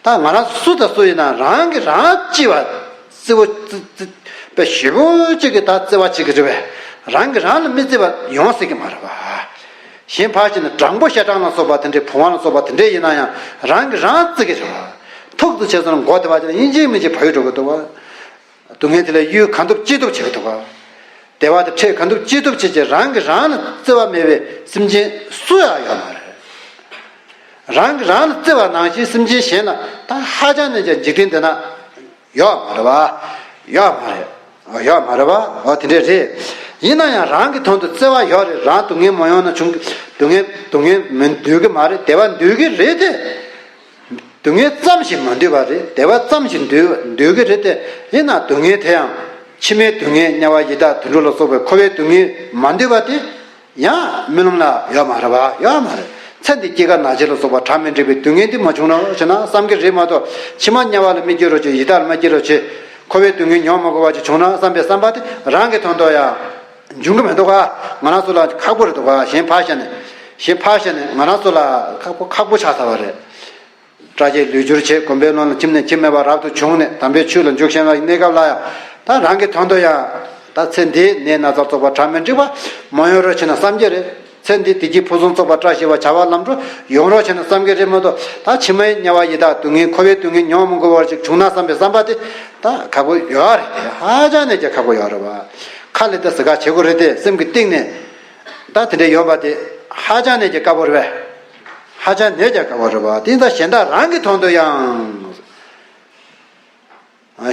ད་ང་རང་སུ་དང་སུ་ཡིན་ན་རང་གིས་རང་གཅེས་པ་བརྩེ་བོ་བརྩེ་བརྩེ་བ་ཞེ་པོ་ཅིག་གིས་ད་བརྩེ་བ་བྱེད་ཀྱི་རེད་པས། རང་གིས་རང་ལ་མི་བརྩེ་བ་ཡོང་སྲིད་ཀྱི་མ་རེད་པ། གཞན་ཕར་བཞག་ན་སྦྲང་བུ་ཤ་སྦྲང་ལ་སོགས་པ་དེ་འདྲའི་བུང་བ་ལ་སོགས་པ་དེ་འདྲའི་ཡིན་ན་ཡང་རང་གིས་རང་བརྩི་གི་རེད་བ། ཐུག་ཙམ་བྱས་སོང་ན་མགོ་དེ་བ་ཅིག་ལ་ཡིན་གཅིག་མིན་གཅིག་བབས་འགྲོ་གི་འདུག་བ། སྡུག་བསྔལ་དེ་ལ་གཡོལ་གང་ཐུབ་ཅི་ཐུབ་བྱེད་ཀྱི་འདུག་བ། བདེ་བ་དེ་འཕྲད་གང་ཐུབ་ཅི་ཐུབ་བྱེད་ཀྱི། རང་གིས་རང་ལ་བརྩེ་བ་མེད་པའི་སེམས་ཅན་སུ་ཡང་ཡོད་མ་རེད། རང་གིས་རང་ལ་བརྩེ་བ་ནང་བཞིན་སེམས་ཅན་གཞན་ལ་ད་ཧ་ཅང་ནས་ཀྱང་འཇིག་རྟེན་འདི་ན་ཡོད་མ་རེད་བ། ཡོད་མ་རེད། ཡོད་མ་རེད་བ། འོ་དེ་འདྲས་རེད། ཡིན་ན་ཡང་རང་གི་དོན་དུ་བརྩེ་བ་ཡོད་རེད། རང་སྡུག་བསྔལ་མ་ཡོང་ན་བྱུང་། སྡུག་བསྔལ་སྡུག་བསྔལ་མི་འདོད་ཀྱི་མ་རེད། བདེ་བ་འདོད་ཀྱི་རེད་དེ། སྡུག་བསྔལ་ཙམ་ཞིག་མ་འདོད་པ་རེད། བདེ་བ་ཙམ་ཞིག་འདོད་འདོད་ཀྱི་རེད་དེ། ཡིན་ན་སྡུག་བསྔལ་དེ་ཡང་ཕྱི་མའི་སྡུག་བསྔལ་དམྱལ་བ་ཡི་དྭགས་དུད་འགྲོ་ལ་སོགས་པའི་འཁོར་བའི་སྡུག་བསྔལ་མ་འདོད་པ་དེ་ཡང་རྨི་ལམ་ལ་ཡོད་མ་རེད་བ། ཡོད་མ་རེད། ཚེ་འདི་སྐྱེ་རྒ་ན་འཆི་ལ་སོགས་པ་བྲ་མི་འགྲིག་པའི་སྡུག་བསྔལ་འདི་མ་བྱུང་ན་ཞེ་ན་བསམ་གྱི་རེད་མ་གཏོགས། ཕྱི་མ་དམྱལ་བ་ལ་མི་སྐྱེ་རོགས་བྱེད། ཡི་དྭགས་ལ་མ་སྐྱེ་རོགས་བྱེད། འཁོར་བའི་སྡུག་བསྔལ་མྱོང་མ་དགོས་པ་ཅིག་བྱུང་ན་བསམ་པའི་བསམ་པ་དེ་རང་གི་དོན་དུ་ཡང་འབྱུང་གི་མི་འདུག་ག། ང་རང་ཚོ་ལ་ཁག་པོ་རེད་འདུག་ག། གཞན་ཕར་བཞག་ནས་གཞན་ཕར་བཞག་ནས་ང་རང་ཚོ་ལ་ཁག་པོ་ཁག་པོ་ཆགས་ཚར་བ་རེད། སྐྲ་རྗེས་ལུས་སྦྱོར་བྱས། དགོན་པའི་ནང་ལ་ཁྱིམ་ནས་ཁྱིམ་མེད་པར་རབ་ཏུ་བྱུང་ནས་དམ་པའི་ཆོས་ལ་འཇུག་བཞིན་པའི་གནས་སྐབས་ལ་ཡང་ད་རང་གི་དོན་དུ་ཡང་ད་ཚེ་འདིའི་ནད་ན་ཚ་བཙོག་པ་བྲ་མི་འགྲིག་པ་མ་ཡོང་རོགས་བྱས་ན་བསམ་གྱི་རེད། ཚེ་འདི་བདེ་སྐྱིད་ཕུན་སུམ་ཚོགས་པ་བཀྲ་ཤིས་པ་བྱ་བ་ལམ་འགྲོ་ཡོང་རོགས་བྱས་ན་བསམ་གྱི་རེད་མ་གཏོགས། ད་ཕྱི་མའི་དམྱལ་བ་ཡི་དྭགས་སྡུག་བསྔལ་འཁོར་བའི་སྡུག་བསྔལ་མྱོང་མི་དགོས་པ་ཅིག་བྱུང་ན་བསམ་པའི་བསམ་པ་དེ་ད་ཁག་པོ་ཡོད་རེད། ཧ་ཅང་ནས་ཀྱང་ཁག་པོ་ཡོད་རེད་བ། ཁ་ལ་ད་ཟེར་ག་བྱེད་དགོས་རེད་དེ། སེམས་ཀྱི་གཏིང་ནས་ད་དེ་འདྲ་ཡོད་པ་དེ་ཧ་ཅང་ནས་ཀྱང་དཀའ་པོ་རེད་བས། ཧ་ཅང་ནས་ཀྱང་དཀའ་བ་རེད་བ། དེ་ཡིན་ཙང་གཞན་དག་རང་གི་དོན་དུ་ཡང་།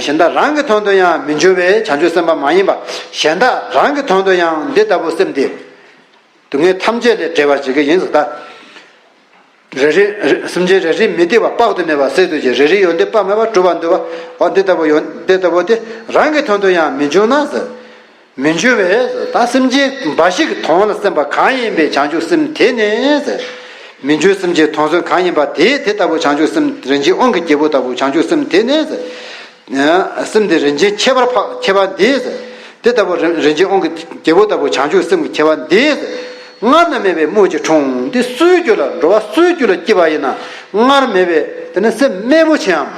གཞན་དག་རང་གི་དོན་དུ་ཡང་མི་འགྱུར་བའི་བྱང་ཆུབ་སེམས་དཔའ་མ་ཡིན་པ། གཞན་དག་རང་གི་དོན་དུ་ཡང་འདི་ལྟ་བུ་སེམས་དེ། སྡུག་བསྔལ་ཐམས་ཅད་ལས་བསྒྲལ་བར་བྱེད་ཀྱི་ཡིན་ཟེར་ད། རེ་རེ་རེ་སེམས་ཅན་རེ་རེའི་མི་བདེ་བ་དཔག་ཏུ་མེད་པ་སེལ་འདོད་ཀྱི། རེ་རེའི་ཡོན་ཏན་དཔག་མེད་པ་སྒྲུབ་པར་འདོད་པ། འོ་འདི་ལྟ་བུ་ཡོན་འདི་ལྟ་བུ་དེ་རང་གི་དོན་དུ་ཡང་མི་འགྱུར་ན་ཟེར། མི་འགྱུར་བས། ད་སེམས་ཅན་འབའ་ཞིག་གི་དོན་ལ་སེམས་པ་གང་ཡིན་པའི་བྱང་ཆུབ་སེམས་དེ་ནི་ཟེར། མི་འགྱུར་སེམས་ཅན་དོན་སེམས་གང་ཡིན་པ་དེ་དེ་ལྟ་བུ་བྱང་ཆུབ་སེམས་རིན་ཆེན་དབང་གི་རྒྱལ་པོ་ལྟ་བུ་བྱང་ཆུབ་སེམས་དེ་ནི་ཟེར། སེམས་དེ་རིན་ཆེན་ཁྱད་པར་འཕགས་ཁྱད་པར་འདི་ཟེར། དེ་ལྟ་བུ་རིན་རིན་ཆེན་དབང་གི་རྒྱལ་པོ་ལྟ་བུ་བྱང་ཆུབ་སེམས་ཀྱི་ཁྱད་པར་འདི་ཟེར། སྔར་ན་མེད་པའི་རྨོས་ཀྱི་འཁྲུངས། འདི་སུའི་རྒྱུད་ལ་འགྲོ་བ་སུའི་རྒྱུད་ལ་སྐྱེས་པ་ཡིན་ན་སྔར་མེད་པའི་དེ་ནི་སེམས་རྨད་པོ་ཆེའམ་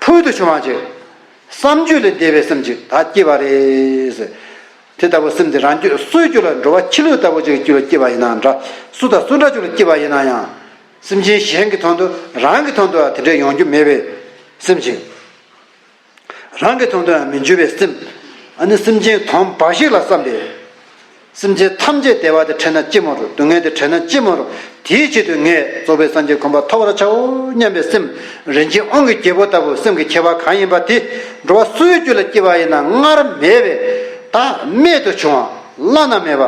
ཕུལ་དུ་བྱུང་བ་ཅིག་བསམ་བརྗོད་ལས་འདས་པའི་སེམས་ཅིག་ད་སྐྱེས་པ་རེད་ཟེར། དེ་ལྟ་བུ་སེམས་དེ་རང་རྒྱུད་སུའི་རྒྱུད་ལ་འགྲོ་བ་ཁྱི་ལུད་ལྟ་བུ་ཅིག་གི་རྒྱུད་ལ་སྐྱེས་པ་ཡིན་ན་འདྲ། སུ་དང་སུ་འདྲ་རྒྱུད་ལ་སྐྱེས་པ་ཡིན་ན་ཡང་། སེམས་ཅན་གཞན་གྱི་དོན་དུ་རང་གི་དོན་དུ་དེ་འདྲའི་ཡོང་རྒྱུ་མེད་པའི་སེམས་ཅིག་རང་གི་དོན་དུ་ཡང་མི་འགྱུར་བའི་སེམས། ཨ་ནི་སེམས་ཅན་དོན་འབའ་ཞིག་ལ་བསམ་པས། སེམས་ཅན་ཐམས་ཅད་བདེ་བ་དེ་འཕྲད་ན་ཅི་མ་རུང་། སྡུག་བསྔལ་དེ་འཕྲད་ན་ཅི་མ་རུང་། དེའི་ཆེད་དུ་ངས་རྫོགས་པའི་སངས་རྒྱས་གོ་འཕང་ཐོབ་པར་བྱའོ་སྙམ་པའི་སེམས། རིན་ཆེན་དབང་གི་རྒྱལ་པོ་ལྟ་བུ་སེམས་ཀྱི་ཁྱད་པར་གང་ཡིན་པ་དེ། འགྲོ་བ་སུའི་རྒྱུད་ལ་སྐྱེས་པ་ཡིན་ན་སྔར་མེད་པའི་ད་རྨད་དུ་བྱུང་བ་བླ་ན་མེད་པ།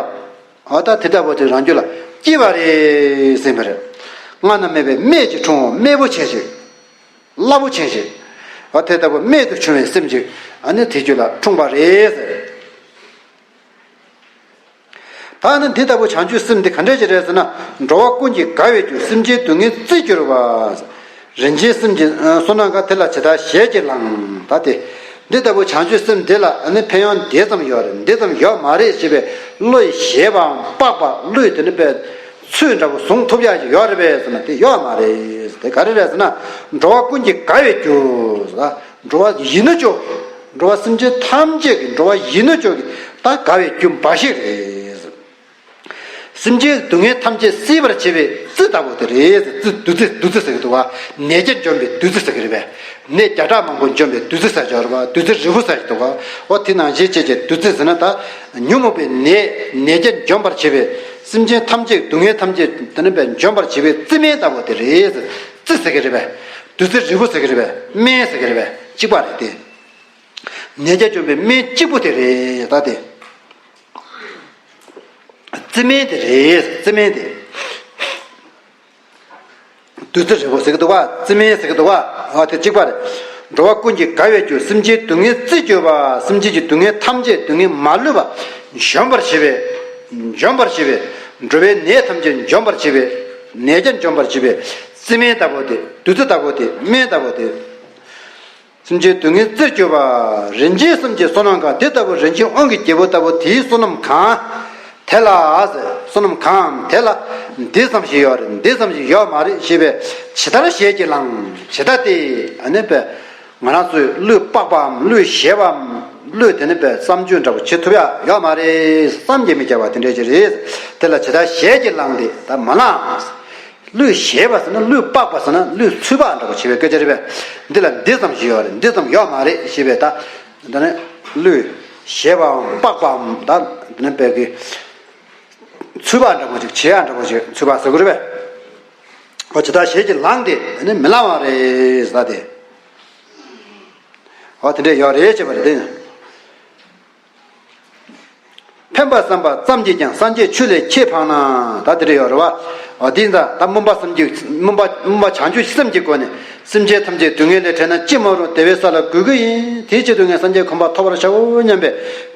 འོ་ད་དེ་ལྟ་བུ་དེ་རང་རྒྱུད་ལ་སྐྱེས་པ་རེད་ཟེར་བ་རེད། སྔར་ན་མེད་པའི་རྨད་ཀྱི་འཁྲུངས་པ་རྨད་པོ་ཆེ་ཞིག་རླབས་པོ་ཆེ་ཞིག་འོ་དེ་ལྟ་བུ་རྨད་དུ་བྱུང་བའི་སེམས་ཅིག་ཨ་ནི་དེ་རྒྱུད་ལ་འཁྲུངས་པ་རེད་ཟེར། ད་ནི་འདི་ལྟ་བུ་བྱང་ཆུབ་སེམས་འདི་ག་འདྲ་ཞིག་རེད་ཟེར་ན། འགྲོ་བ་ཀུན་གྱི་དགའ་བའི་རྒྱུ། སེམས་ཅན་སྡུག་བསྔལ་རྩི་གྱུར་པ། རིན་ཆེན་སེམས་ཀྱི་བསོད་ནམས་གང་དེ་ལ་ཇི་ལྟར་ཞལ་གྱིས་བླངས། ད་དེ་འདི་ལྟ་བུ་བྱང་ཆུབ་སེམས་འདི་ལ་ཨ་ནི་ཕན་ཡོན་འདི་ཙམ་ཡོད་རེད་འདི་ཙམ་ཡོད་མ་རེད་ཞེས་པའི་བློ་ཡིས་བཞེད་པའམ་དཔག་པ། བློ་ཡིས་དེ་ནི་པའི་ཚོད་འདྲ་པོ་བཟུང་ཐུབ་ཡག་ཅིག་ཡོད་རེད་པས་ཟེར་ན་དེ་ཡོད་མ་རེད། དེ་ག་རེ་རེད་ཟེར་ན། འགྲོ་བ་ཀུན་གྱི་དགའ་བའི་རྒྱུ། འགྲོ་བ་ཡིད་དུ་འཇོག་འགྲོ་བ་སེམས་ཅན་ཐམས་ཅད་ཀྱི་འགྲོ་བ་ཡིད་དུ་འཇོག་གི་ད་དགའ་བའི་རྒྱུ་འབའ་ཞིག་རེད། སེམས་ཅན་སྡུག་བསྔལ་ཐམས་ཅད་སེལ་བར་བྱེད་པའི་རྩི་ལྟ་བུ་དེ་རེད། རྩི་བདུད་རྩི་བདུད་རྩི་ཟེར་གྱི་འདུག་བ། ནད་བརྒྱ་འཇོམས་པའི་བདུད་རྩི་ཟེར་གྱི་རེད་པས། ནད་བརྒྱ་ཕྲག་མང་པོ་འཇོམས་པའི་བདུད་རྩི་ཟེར་གྱི་ཡོད་རེད་པ། བདུད་རྩི་རིལ་བུ་ཟེར་གྱི་འདུག་བ། འོ་དེ་ནང་བཞིན་བྱས་བྱས་བདུད་རྩི་ཟེར་ན་ད་ཉོན་མོངས་པའི་ནད་ནད་བརྒྱ་འཇོམས་པར་བྱེད་པའི་སེམས་ཅན་ཐམས་ཅད་སྡུག་བསྔལ་ཐམས་ཅད་དེ་ནི་པས་འཇོམས་པར་བྱེད་པའི་རྩི་སྨན་ལྟ་བུ་དེ་རེད། རྩི་ཟེར་གྱི་རེད་པས། བདུད་རྩི་རིལ་བུ་ཟེར་གྱི་རེད་པས། སྨན་ཟེར་གྱི་རེད་པས། གཅིག་པ་རེད་དེ། ནད་བརྒྱ་འཇོམས་པའི་སྨན་གཅིག་པུ་དེ་རེད་ད་དེ། རྩི་སྨན་དེ་རེད། རྩི་སྨན་དེ། བདུད་རྩི་རིལ་བུ་ཟེར་གྱི་འདུག་བ། རྩི་སྨན་ཟེར་གྱི་འདུག་བ། འོ་དེ་གཅིག་པ་རེད། འགྲོ་བ་ཀུན་གྱི་དགའ་བའི་རྒྱུ། སེམས་ཅན་སྡུག་བསྔལ་རྩི་གྱུར་པ། སེམས་ཅན་གྱི་སྡུག་བསྔལ་ཐམས་ཅད་སྡུག་བསྔལ་མ་ལུས་པ་འཇོམས་པར་བྱེད་པའི། འཇོམས་པར་བྱེད་པའི། འགྲོ་བའི་ནད་ཐམས་ཅད་འཇོམས་པར་བྱེད་པའི། ནད་བརྒྱ་འཇོམས་པར་བྱེད་པའི་རྩི་སྨན་ལྟ་བུ་དེ། བདུད་རྩི་ལྟ་བུ་དེ། སྨན་ལྟ་བུ་དེ། སེམས་ཅན་སྡུག་བསྔལ་རྩིར་གྱུར་པ། རིན་ཆེན་སེམས་ཀྱི་བསོད་ནམས་གང་། དེ་ལྟ་བུ་རིན་ཆེན་དབང་གི་རྒྱལ་པོ་ལྟ་བུ་དེའི་བསོད་ནམས་གང་། དེ་ལ་ཟེར། བསོད་ནམས་གང་དེ་ལ། འདི་ཙམ་ཞིག་ཡོད་རེད་འདི་ཙམ་ཞིག་ཡོད་མ་རེད་ཞེས་པའི་ཇི་ལྟར་ཞལ་གྱིས་བླངས། ཇི་ལྟར་དེ་ཨ་ནི་པས་ང་རང་ཚོས་བློས་དཔག་པའམ་བློས་བཞེད་པའམ་ བློས་དེ་ནི་པའི་བསམ་བརྗོད་འདྲ་པོ་བྱེད་ཐུབ་ཡ་ཡོད་མ་རེད། བསམ་གྱིས་མི་ཁྱབ་པ་དེ་འདྲས་ཅིག་རེད། དེ་ལ་ཇི་ལྟར་ཞལ་གྱིས་བླངས་ཏེ་ད་མ་བླངས། བློས་བཞེས་པ་ཟེར་ན་བློས་དཔག་པ་ཟེར་ན་བློས་ཚུད་པ་འདྲ་པོ་བྱེད་པའི་སྐད་ཆ་རེད་པས། འདི་ལ་འདི་ཙམ་ཞིག་ཡོད་རེད། འདི་ཙམ་ཡོད་མ་རེད་ཞེས་པའི་ད་ད་ནི་བློས་བཞེས་པའམ་དཔག་པའམ་ད་ད་ནི་པའི་གི་ཚུད་པ་འདྲ་པོ་ཅིག་བྱེད་ཡ་འདྲ་པོ་ཅིག་ཚུད་པ་ཟེར་དགོས་རེད་པས། འོ་ཇི་ལྟར་ཞལ་གྱིས་བླངས་ཏེ་ནི་མི་བླང་བ་རེད་ཟེར་ཏེ། འོ་དེ་འདྲས་ཡོད་རེད་ཅེས་པ་རེད་དེ། ཕན་པར་བསམ་པ་ཙམ་གྱིས་ཀྱང་སངས་རྒྱས་ཆོས་ལས་ཁྱད་འཕགས་ན། ད་དེ་འདྲས་ཡོད་རེད་བ། འོ་དེ་ཡིན་ཙང་ད་སྨོན་པ་བསམ་གྱིས་སྨོན་པ་སྨོན་པ་བྱང་ཆུབ་སེམས་ཀྱི་སྒོ་ནས་སེམས་ཅན་ཐམས་ཅད་སྡུག་བསྔལ་ལས་བྲལ་ན་ཅི་མ་རུང་བདེ་བའི་ས་ལ་འགོད་ཀྱི་ཡིན། དེའི་ཆེད་དུ་ངས་སངས་རྒྱས་གོ་འཕང་ཐོབ་པར་བྱའོ་སྙམ་པའི་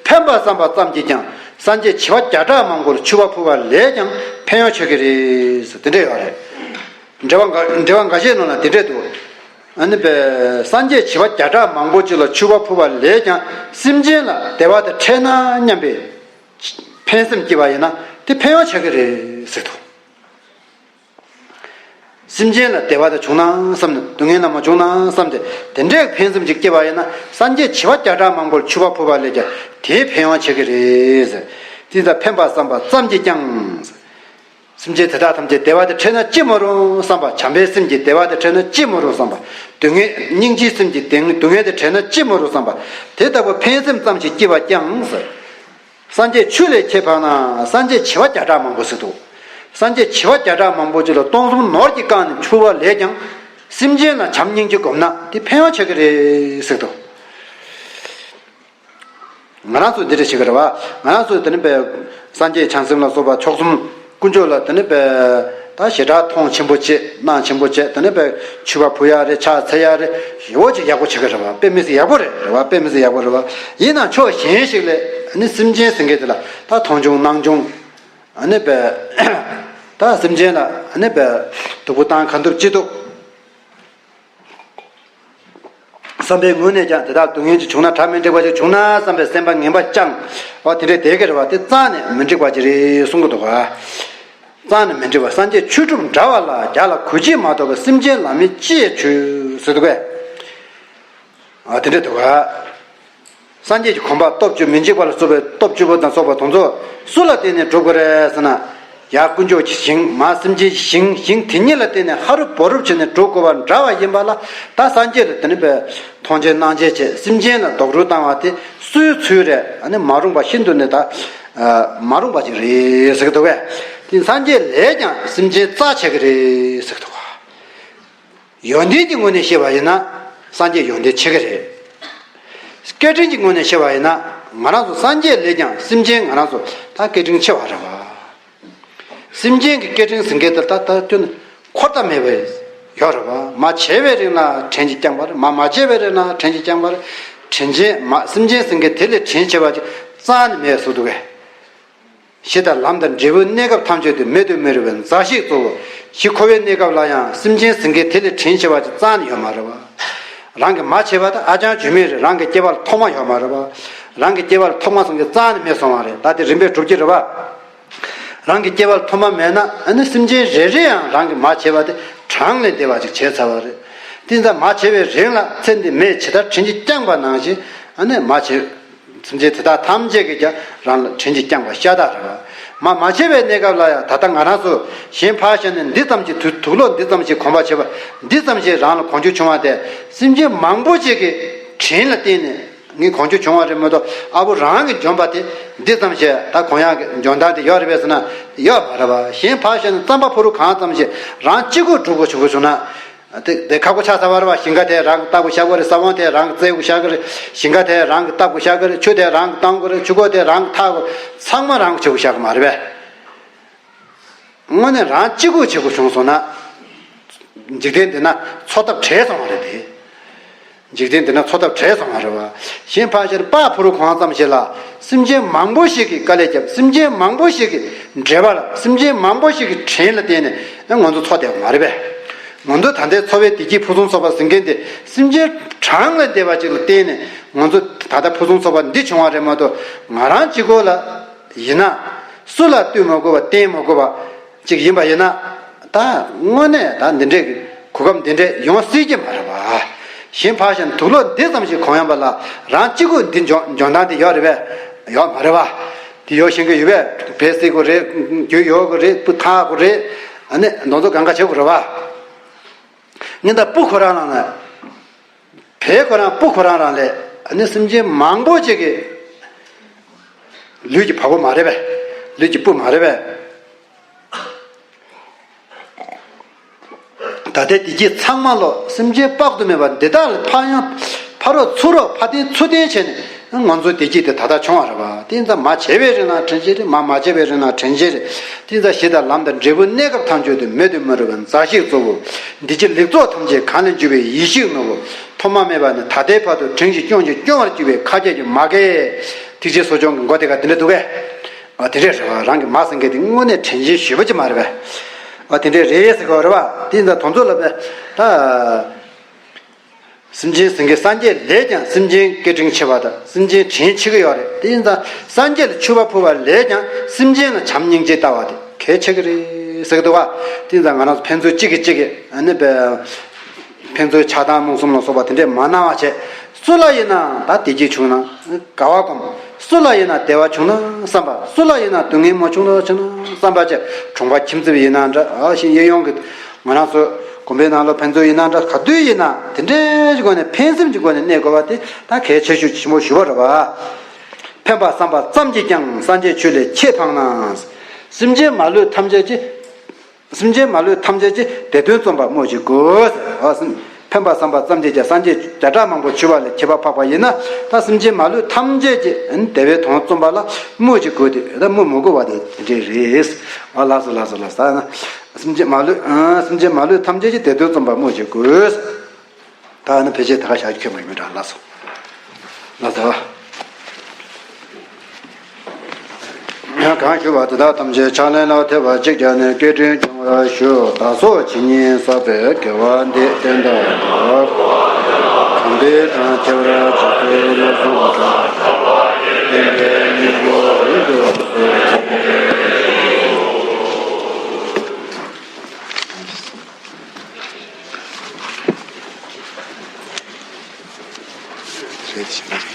ཕན་པར་བསམ་པ་ཙམ་གྱིས་ཀྱང་སངས་རྒྱས་བྱེ་བ་བརྒྱ་ཕྲག་མང་པོར་མཆོད་པ་ཕུལ་བ་ལས་ཀྱང་ཕན་ཡོན་ཆེ་གི་རེད་ཟེར་དེ་འདྲས་ཡོད་རེད། འགྲེལ་པ་འགའ་འགྲེལ་པ་འགའ་ཤས་ནང་ལ་དེ་འདྲས་འདུག་ཨ་ནི་པའི་སངས་རྒྱས་བྱེ་བ་བརྒྱ་ཕྲག་མང་པོ་ཅིག་ལ་མཆོད་པ་ཕུལ་བ་ལས་ཀྱང་སེམས་ཅན་ལ་བདེ་བ་དང་འཕྲད་ན་སྙམ་པའི་ཕན་སེམས་སྐྱེས་པ་ཡིན་ན་དེ་ཕན་ཡོན་ཆེ་གི་རེད་ཟེར་འདུག་སེམས་ཅན་ལ་བདེ་བ་དང་བྱུང་ན་བསམ་ནས་སྡུག་བསྔལ་རྣམས་མ་བྱུང་ན་བསམ་སྟེ་དེ་འདྲའི་ཕན་སེམས་ཅིག་སྐྱེས་པ་ཡིན་ན་སངས་རྒྱས་བྱེ་བ་བརྒྱ་ཕྲག་མང་པོར་མཆོད་པ་ཕུལ་བ་ལས་ཀྱང་དེའི་ཕན་ཡོན་ཆེ་གི་རེད་ཟེར། དེ་ཙམ་ཕན་པར་བསམ་པ་ཙམ་གྱིས་ཀྱང་། སེམས་ཅན་དེ་དག་ཐམས་ཅད་བདེ་བ་དེ་འཕྲད་ན་ཅི་མ་རུང་བསམ་པ། བྱམས་པའི་སེམས་ཀྱིས་བདེ་བ་དེ་འཕྲད་ན་ཅི་མ་རུང་བསམ་པ། སྡུག་བསྔལ་སྙིང་རྗེའི་སེམས་ཀྱིས་སྡུག་བསྔལ་དེ་འཕྲད་ན་ཅི་མ་རུང་བསམ་པ། དེ་ལྟ་བུ་ཕན་སེམས་ཙམ་ཞིག་སྐྱེས་པ་ཀྱང་ཟེར། སངས་རྒྱས་ཆོས་ལས་ཁྱད་འཕགས་ན། སངས་རྒྱས་བྱེ་བ་བརྒྱ་ཕྲག་མང་པོ་ཟེར་འདུག་སངས་རྒྱས་བྱེ་བ་བརྒྱ་ཕྲག་མང་པོ་ཅིག་ལ་སྟོང་གསུམ་ནོར་གྱིས་བཀང་ནས་མཆོད་པ་ལས་ཀྱང་སེམས་ཅན་ལ་བྱམས་སྙིང་རྗེ་བསྒོམས་ན་དེ་ཕན་ཡོན་ཆེ་གི་རེད་ཟེར་འདུག་ང་རང་ཚོ་འདི་འདྲ་བྱེད་ཀྱི་རེད་བ། ང་རང་ཚོ་དེ་ནི་པའི་སངས་རྒྱས་བྱང་སེམས་ལ་སོགས་པ་མཆོག་གསུམ་དཀོན་མཆོག་ལ་དེ་ནི་པའི་ད་ཞེ་དྲག་མཐོང་ཆེན་པོ་བྱེད་གནང་ཆེན་པོ་བྱེད་དེ་ནི་པའི་མཆོད་པ་ཕུལ་ཡ་རེད། ཕྱག་འཚལ་ཡ་རེད། ཞེ་བོ་ཅིག་ཡག་པོ་བྱེད་ཀྱི་རེད་བ། དཔེ་མི་སྲིད་ཡག་པོ་རེད་རེད་བ། དཔེ་མི་སྲིད་ཡག་པོ་རེད་བ། ཡིན་ནའང་ཕྱོགས་གཞན་ཞིག་ལས་ནི་སེམས་ཅན་ཟེར་མཁན་དེ་ལ་ད་མཐོང་ཆུང་གནང་ཆུང་ཨ་ནི་པའི་ད་སེམས་ཅན་ལ་ཨ་ནི་པའི་སྡུག་པོ་བཏང་ག་འདུག་ཅི་འདུག་བསམ་པའི་ངོས་ནས་ཀྱང་དེ་དག་སྡུག་བསྔལ་ཅིག་བྱུང་ན་གྲ་མི་འགྲིག་པ་ཅིག་བྱུང་ན་བསམ་པའི་སེམས་པ་ངན་པ་བཅངས་པ་དེ་འདྲའི་བསྡད་ཀྱི་རེད་བ། དེ་རྩ་ནས་མི་འགྲིག་པ་ཅིག་རེད་གསུང་གི་འདུག་ག་རྩ་ནས་མི་འགྲིག་པ། སངས་རྒྱས་ཆོས་གྲུབ་འདྲ་བ་ལ་རྒྱ་ལ་གུས་བྱས་མ་གཏོགས་པའི་སེམས་ཅན་ལ་མི་ཅི་ཡང་བྱོས་ཟེར་འདུག་གས། ཨ་དེ་འདྲ་འདུག་ག་སངས་རྒྱས་ཀྱི་གོ་འཕང་སྟོབས་བཅུ་མི་འཇིགས་པ་ལ་སོགས་པའི་སྟོབས་བཅུ་པོ་དང་སོགས་པ་དེ་ཚོ་སུ་ལ་བརྟེན་ནས་སྒྲུབ་དགོས་རེད་ཟེར་ན། ཡར་དཀོན་མཆོག་གི་ཞིང་མར་སེམས་ཅན་གྱི་ཞིང་ཞིང་དེ་གཉིས་ལ་བརྟེན་ནས་ཧ་རུབ་བོ་རུབ་བྱས་ནས་སྒྲུབ་དགོས་པ་འདྲ་བ་ཡིན་པ་ལ། ད་སངས་རྒྱས་ལ་དེ་ནི་པའི་མཐོང་ཆེན་གནང་ཆེན་བྱས་སེམས་ཅན་ལ་རྡོག་རོལ་བཏང་བ་དེ་སུའི་ཚུལ་རེད། ཨ་ནི་མ་རུངས་པ་ཤིན་ཏུ་ནས་ད་མ་རུངས་པ་ཅིག་རེད་ཟེར་གི་འདུག་གས། དེ་སངས་རྒྱས་ལས་ཀྱང་སེམས་ཅན་རྩ་ཆེ་གི་རེད་ཟེར་གི་འདུག་ག་ཡོན་ཏན་གྱི་ངོས་ནས་བཤད་པ་ཡིན་ན་སངས་རྒྱས་ཡོན་ཏན་ཆེ་གི་རེད། སྐད་འཕྲིན་གྱི་ངོས་ནས་བཤད་པ་ཡིན་ན་ང་རང་ཚོ་སངས་རྒྱས་ལས་ཀྱང་སེམས་ཅན་ང་རང་ཚོ་ད་སྐད་འཕྲིན་ཆེ་བ་རེད་བ། སེམས་ཅན་གྱི་སྐད་འཕྲིན་ཟེར་མཁན་དེ་ད་ལྟ་སྐྱོན་འཁོར་ཐབས་མེད་པ་ཡོད་རེད་བ། མ་བྱས་པའི་རིང་ལ་དྲིན་གྱིས་བསྐྱངས་པ་རེད། མ་མ་བྱས་པའི་རིང་ལ་དྲིན་གྱིས་བསྐྱངས་པ་རེད། དྲིན་ཆེན་མ་སེམས་ཅན་ཟེར་མཁན་དེ་ལས་དྲིན་ཆེ་བ་ཅིག་རྩ་ནས་མེད་ཟེར་འདུག་གས། གཞི་དང་ལམ་དང་འབྲས་བུའི་གནས་སྐབས་ཐམས་ཅད་དུ་མེད་དུ་མི་རུང་བའི་མཛའ་བཤེས་གཙོ་བོ། གཞི་འཁོར་བའི་གནས་སྐབས་ལ་ཡང་སེམས་ཅན་ཟེར་མཁན་དེ་ལས་དྲིན་ཆེ་བ་ཅིག་རྩ་ནས་ཡོད་མ་རེད་བ། རང་གིས་མ་བྱས་པ་དེ་ཨ་ཅང་བྱུས་མེད་རེད། རང་གི་སྐྱེ་བ་ལ་ཐོག་མ་ཡོད་མ་རེད་བ། རང་གི་སྐྱེ་བ་ལ་ཐོག་མ་ཟེར་མཁན་རྩ་ནས་མེད་སོང་བ་རེད། ད་དེ་རིམ་པས་གྲུབ་ཀྱི་རེད་བ། རང་གི་སྐྱེ་བ་ལ་ཐོག་མ་མེད་ན་ཨ་ནི་སེམས་ཅན་རེ་རེ་ཡང་རང་གིས་མ་བྱས་པ་དེ་གྲངས་ལས་འདས་པ་ཅིག་བྱས་ཚར་བ་རེད། དེ་ཙམ་མ་བྱས་པའི་རིང་ལ་ཚེ་འདི་མེད་ཇི་ལྟར་དྲིན་གྱིས་བསྐྱངས་པ་ནང་བཞིན་ཨ་ནི་མ་བྱས། སེམས་ཅན་དེ་དག་ཐམས་ཅད་ཀྱིས་ཀྱང་རང་ལ་དྲིན་གྱིས་བསྐྱངས་པ་ཤ་སྟག་རེད་བ། མ་མ་བྱས་པའི་གནས་སྐབས་ལ་ཡང་ད་ལྟ་ང་རང་ཚོ་གཞན་ཕར་བཞག་ནས་འདི་ཙམ་གྱིས་དུག་དུག་ལོག་འདི་ཙམ་ཞིག་གོམས་པ་བྱས་པ་འདི་ཙམ་ཞིག་རང་ལ་གོང་ཆུང་བྱུང་བ་དེ་སེམས་ཅན་མང་པོ་ཞིག་གི་དྲིན་ལ་བརྟེན་ནས་ངས་གོང་ཆུང་བྱུང་བ་རེད་མ་གཏོགས་ཨ་བོ་རང་གི་འཇོན་པ་དེ་འདི་ཙམ་ཞིག་ད་གོང་ཡག་གི་འཇོན་ཐང་དེ་ཡོད་རེད་པས་ཟེར་ན་ཡོད་མ་རེད་བ། གཞན་ཕར་བཞག་ནས་རྩམ་པ་ཕུ་རུ་གང་ཙམ་ཞིག་རང་གཅིག་པུ་སྒྲུབ་དགོས་བྱུང་དགོས་བྱུང་ན། དེ་དེ་ཁག་པོ་ཆགས་ཚར་བ་རེད་བ། ཞིང་ཁ་དེ་རང་གིས་བཏབ་དགོས་ཤག་གི་རེད། ས་བོན་དེ་རང་གིས་བཙལ་དགོས་ཤག་གི་རེད། ཞིང་ཁ་དེ་རང་གིས་བཏབ་དགོས་ཤག་གི་རེད། ཆུ་དེ་རང་གིས་གཏོང་དགོས་རེད། ཆུ་འགོ་དེ་རང་གིས་འཐག་དགོས། ཚང་མ་རང་གིས་བྱེད་དགོས་ཤག་གི་མ་རེད་པས། དངོས་གནས་རང་གཅིག་པུས་བྱེད་དགོས་བྱུང་སོང་ན། འཇིག་རྟེན་འདི་ན་འཚོ་ཐབས་བྲལ་སོང་བ་རེད་དེ། འཇིག་རྟེན་འདི་ན་འཚོ་ཐབས་བྲལ་སོང་བ་རེད་བ། གཞན་ཕར་ཕྱིར་པ་ཕུ་རུ་གང་ཙམ་ཞིག་ལ་སེམས་ཅན་མང་པོ་ཞིག་གིས་དཀའ་ལས་བརྒྱབ། སེམས་ཅན་མང་པོ་ཞིག་གི་འབྲེལ་བ་ལ་སེམས་ཅན་མང་པོ་ཞིག་གི་དྲིན་ལ་བརྟེན་ནས་ང་ཚོ་འཚོ་བསྡད་པ་མ་རེད་པས། ང་ཚོ་ད་ལྟའི་འཚོ་བའི་བདེ་སྐྱིད་ཕུན་སུམ་ཚོགས་པ་ཟེར་མཁན་དེ་སེམས་ཅན་གྲངས་ལས་འདས་པ་ཅིག་ལ་བརྟེན་ནས་ང་ཚོ་ད་ལྟ་ཕུན་སུམ་ཚོགས་པ་འདི་བྱུང་བ་རེད་མ་གཏོགས་ང་རང་གཅིག་པོ་ལ་ཡིན་ན་སུ་ལ་ལྟོས་མ་དགོས་པ་བརྟེན་མ་དགོས་པ་ཅིག་ཡིན་པ་ཡིན་ན་ད་དངོས་གནས་ད་འདི་འདྲའི་གོ་སྐབས་འདི་འདྲས་ཡོང་སྲིད་ཀྱི་མ་རེད་པ། གཞན་ཕར་བཞག་དུག་ལོག་འདི་ཙམ་ཞིག་གོན་ཡོང་པ་ལ་རང་གཅིག་པུ་འདི་འཇོན་འཇོན་ཐང་འདི་ཡོད་རེད་པས། ཡོད་མ་རེད་པ། འདི་ཡོད་ཤེས་ཀྱི་ཡོད་པས། བེད་སྲེག་དགོས་རེད། རྒྱུ་ཡོད་དགོས་རེད། སྤུ་ཐག་དགོས་རེད། ཨ་ནི་མདོ་ཚོ་གང་ག་བྱེད་དགོས་རེད་པ། ངས་ད་སྤུ་ཁོ་རང་རང་ལ། བེད་ཁོ་རང་སྤུ་ཁོ་རང་རང་ལས་ཨ་ནི་སེམས་ཅན་མང་པོ་ཅིག་གི་ལུས་ཀྱི་བ་སྤུ་མ་རེད་པས། ལུས་ཀྱི་སྤུ་མ་རེད་པས། ད་ལྟའི་བདེ་སྐྱིད་ཚང་མ་ལོ་སེམས་ཅན་དཔག་ཏུ་མེད་པ་འདི་དག་ལ་ཕར་ཡང་ཕ་རོགས་ཚུར་རོགས་ཕར་བརྟེན་ཚུར་བརྟེན་བྱས་ནས་ང་ཚོའི་བདེ་སྐྱིད་དེ་ད་ལྟ་བྱུང་བ་རེད་པ། དེ་ཡིན་ཙང་མ་བྱས་པའི་རིང་ལ་དྲན་བྱེད་རེད། མ་མ་བྱས་པའི་རིང་ལ་དྲན་བྱེད་རེད། དེ་ཡིན་ཙང་གཞི་དང་ལམ་དང་འབྲས་བུ་གནས་སྐབས་ཐམས་ཅད་དུ་མེད་དུ་མི་རུང་བའི་མཛའ་བཤེས་གཙོ་བོ། འདི་ཕྱི་ལེགས་ཚོགས་ཐམས་ཅད་གང་ལས་འབྱུང་བའི་ཡེ་ཤེས་ནོར་བུ། ཐོག་མ་མེད་པ་ནས་ད་ལྟའི་བར་དུ་དྲན་ཅིང་སྐྱོང་ཅིང་སྐྱོང་བར་གྱུར་པའི་མཁའ་ཁྱབ་ཀྱི་མ་གེ། ཐེག་ཆེན་གསོ་སྦྱོང་གི་མགོ་དེ་ག་དེ་འདྲ་འདུག་གས། ཨ་དེ་འདྲས་རེད་པ། རང་གི་མ་ཟིན་མཁན་དེ་དངོས་གནས་དྲན་བྱེད་ཞེ་པོ་ཅིག་མ་རེད་པས། ཨ་དེ་འདྲས་རེད་ཟེར་གི་རེད་པ། དེ་ཡིན་ཙང་དེ་ཚོ་ལ་པས་ད། སེམས་ཅན་ཟིན་གྱི་སངས་རྒྱས་ལས་ཀྱང་སེམས་ཅན་སྐད་འཕྲིན་ཆེ་བ་དང་སེམས་ཅན་དྲིན་ཆེ་གི་ཡོད་རེད། དེ་ཡིན་ཙང་སངས་རྒྱས་ལ་མཆོད་པ་ཕུལ་བ་ལས་ཀྱང་སེམས་ཅན་ལ་བྱམས་སྙིང་རྗེ་ལྟ་བ་དེ་གལ་ཆེ་གི་རེད་ཟེར་གི་འདུག་པ། དེ་ཡིན་ཙང་ང་རང་ཚོ་ཕན་ཚུན་གཅིག་གིས་གཅིག་གིས་ཨ་ནི་པས། ཕན་ཚུན་ཆགས་སྡང་རྨོངས་གསུམ་ལ་སོགས་པ་དེ་འདྲས་མ་གནང་བ་བྱས། སུ་ལ་ཡིན་ནའང་ད་བདེ་སྐྱིད་བྱུང་ན་དགའ་བ་སྒོམ། སུ་ལ་ཡིན་ན་བདེ་བ་བྱུང་ན་བསམ་པ། སུ་ལ་ཡིན་ན་སྡུག་བསྔལ་མ་བྱུང་ན་བྱུང་ན་བསམ་པ་བྱས། གྲོང་པ་ཁྱིམ་མཚེས་ཡིན་ན་འདྲ། ཨ་ཞིང་གཡས་གཡོན་གྱི་ང་རང་ཚོ་དགོན་པའི་ནང་ལ་ཕན་ཚུན་ཡིན་ན་འདྲ། ག་དུས་ཡིན་ན་དེ་འདྲའི་སྒོ་ནས་ཕན་སེམས་ཀྱི་སྒོ་ནས་གནས་དགོས་པ་དེ་ད་གལ་ཆེ་ཤོས་ཆེན་པོ་ཞུ་བ་རེད་པ། ཕན་པ་བསམ་པ་ཙམ་གྱིས་ཀྱང་སངས་རྒྱས་ཆོས་ལས་ཁྱད་འཕགས་ན། སེམས་ཅན་མ་ལུས་ཐམས་ཅད་ཀྱི། སེམས་ཅན་མ་ལུས་ཐམས་ཅད་ཀྱི་བདེ་དོན་རྩོམ་པར་སྨོས་ཅི་དགོས། ཨ་སེམས་ཕན་པ་བསམ་པ་ཙམ་གྱིས་ཀྱང་སངས་རྒྱས་བརྒྱ་ཕྲག་མང་པོ་མཆོད་པ་ལས་ཁྱད་པར་འཕགས་པ་ཡིན་ན། ད་སེམས་ཅན་མ་ལུས་ཐམས་ཅད་ཀྱི་བདེ་བའི་དོན་རྩོམ་པ་ལ་སྨོས་ཅི་དགོས་ཏེ། ད་སྨོས་མི་དགོས་པ་དེ་འདྲས་རེད། ཨ་ལགས་སོ་ལགས་སོ་ལགས་སོ། ད་ན་སེམས་ཅན་མ་ལུས་ཨ་སེམས་ཅན་མ་ལུས་ཐམས་ཅད་ཀྱི་བདེ་དོན་རྩོམ་པར་སྨོས་ཅི་དགོས། ད་ནི་ཕལ་ཆེར་ད་ག་ཞག་ཁྱོད་མ་ཡིན་འདྲ་ལགས་སོ། ལགས་སོ། ཡང་གང་ཞུ་བ་དེ་དག་ཐམས་ཅད་ཕྱག་ལེན་ལ་ཐེབས་པ་གཅིག་ཀྱང་ནི་སྐད་འཕྲིན་སྐྱོང་བར་ཞུ། བདག་སོགས་ཇི་སྙེད་བསགས་པའི་དགེ་བ་འདིས་བསྟན་དང་འགྲོ། གང་འདི་དང་ཁྱད་པར་ཅི་ཐུབ་བློ་བཟང་དྲང་། བསྟན་པའི་སྙིང་པོ་རིང་དུ་གསལ། རེད་ཤག